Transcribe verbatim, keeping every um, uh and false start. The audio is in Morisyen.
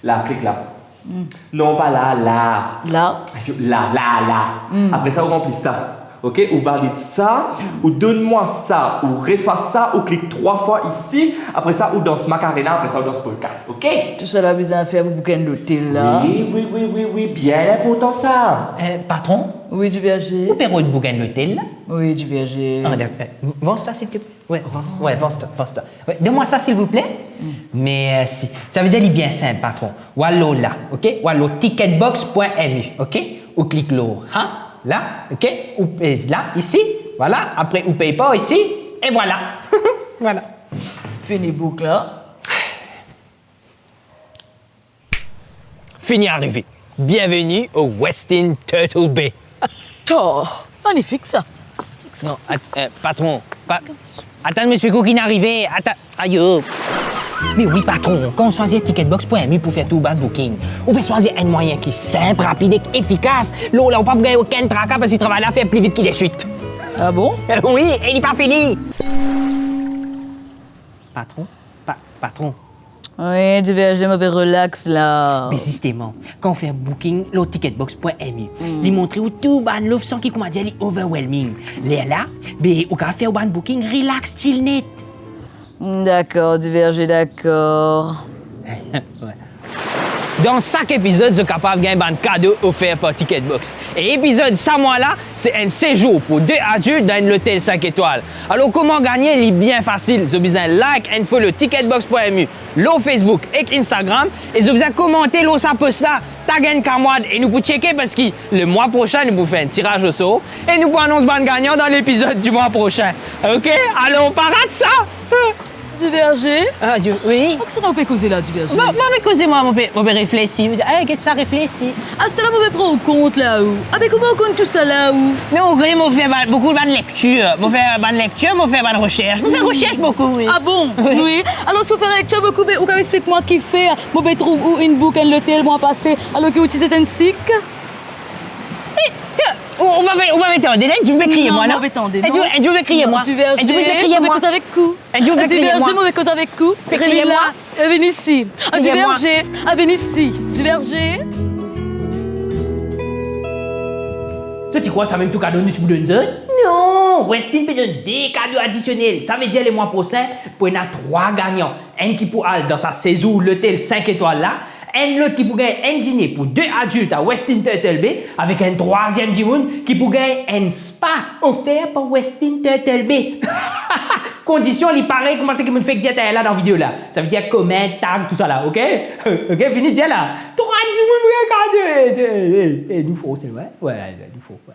La, klik la. Non, pa la, la. La. Ayo, la, la, la. Apre sa, ou ranpli sa. Ok, ou valid sa, ou donn mwa sa, ou refas sa, ou klik trwa fwa isi, apre sa, ou dans Macarena, apre sa, ou dans polka. Ok? Tousala bizin fer pou book enn lotel la. Wi, wi, wi, wi, wi, bien inportan sa. Eh, patron? Wi, Duverger. Ou pe rod book enn lotel la? Wi, Duverger. Ah, dakor. Vans la, silteple. Wi, vans, wi, vans la, vans la. Wi, donn mwa sa, silvouple. Mersi. Savedir li bien sinp, patron. Ou al lor la, ok? Ou al lor ticketbox point M U, ok? Ou klik lor, ha? La, ok? Ou pez la, isi, vwala. Apre, ou pey par isi, e vwala. Vwala. Fini book la. Fini arive. Bienveni o Westin Turtle Bay. To, manifik sa. Non, at-, eh, patron, pa-, atann, mo explike ou ki finn arive. Atann, ayo. Me wi, patron, kan ou swazir ticketbox point M U pou fer tou bann booking, ou pe swazir enn mwayin ki sinp, rapid ek efikas. Lor la, ou pa pou gagn okenn traka, paski travay la fer pli vit ki deswit. Ah bon? Wi, e li pa fini. Patron, pa-, patron. Wi, Duverger, mo pe relax la. Me zisteman, kan ou fer booking lor ticketbox point M U, li montre ou tou bann lof san ki, koumadir, li overwhelming. Lerla, be, ou kapav fer ou bann booking relax, chill net. Dakor, Duverger, dakor. Wi. Dan sak epizod, zot kapav gagn bann kado ofer par Ticketbox. E epizod sa mwa la, se enn sezour pou de adilt dan enn lotel sink etwal. Alor, kouma gagne li? Bien fasil, zot bizin like and follow ticketbox point M U lor Facebook ek Instagram, e zot bizin komante lor sa post la, tag enn kamwad e nou pou tcheke, paski lemwa prosin nou pou fer enn tiraz osor e nou pou anons bann gagnan dan lepizod dimwa prosin. Ok? Alor, pa rat sa! Duverger? Ah, Dieu, wi. Kouma ou pe koze la, Duverger? Bon, bon, mo pe koze, mwa, mo pe, mo pe reflesi. Eh, get sa, reflesi. Aster la mo pe pran ou kont la, ou. Abe, kouma ou konn tousala, ou? Non, ou kone, mo fer bann, boukou bann lektir. Mo fer bann lektir, mo fer bann resers. Mo fer resers boukou, wi. Ah bon? Wi. Alor, si ou fer lektir boukou, be, ou kapav explik mwa kifer mo pe trouv ou inn book enn lotel mwa pase, alor ki ou ti zet enn sik? Eh, te, ou, ou pa pe, ou pa pe tande, la, ou pe kriye mwa, non? Non, mo pa pe tande, non. Ou pa pe kriye mwa. Duverger, ou pe koz avek ou? Duverger, mo pe koz avek ou. Revinn la. Vinn isi. Duverger, vinn isi. Duverger. Zot ti krwar samem tou kado nou ti pou donn zot? Non! Westin pe donn de kado adisionel. Savedir lemwa prosin, pou ena trwa gagnan. Enn ki pou al dan sa sezour lotel sink etwal la, enn lot ki pou gagn enn dine pou de adilt a Westin Turtle Bay, avek enn trwaziem dimoun ki pou gagn enn spa ofer par Westin Turtle Bay. Kondision li parey kouma seki mo fek dir twa la dan video la. Savedir koment, tag, tousala, ok? Ok, vini dir la. Trwa dimoun pou gagn kado. Eh, eh, eh, eh, nou for, se vre? Wi, nou for, wi.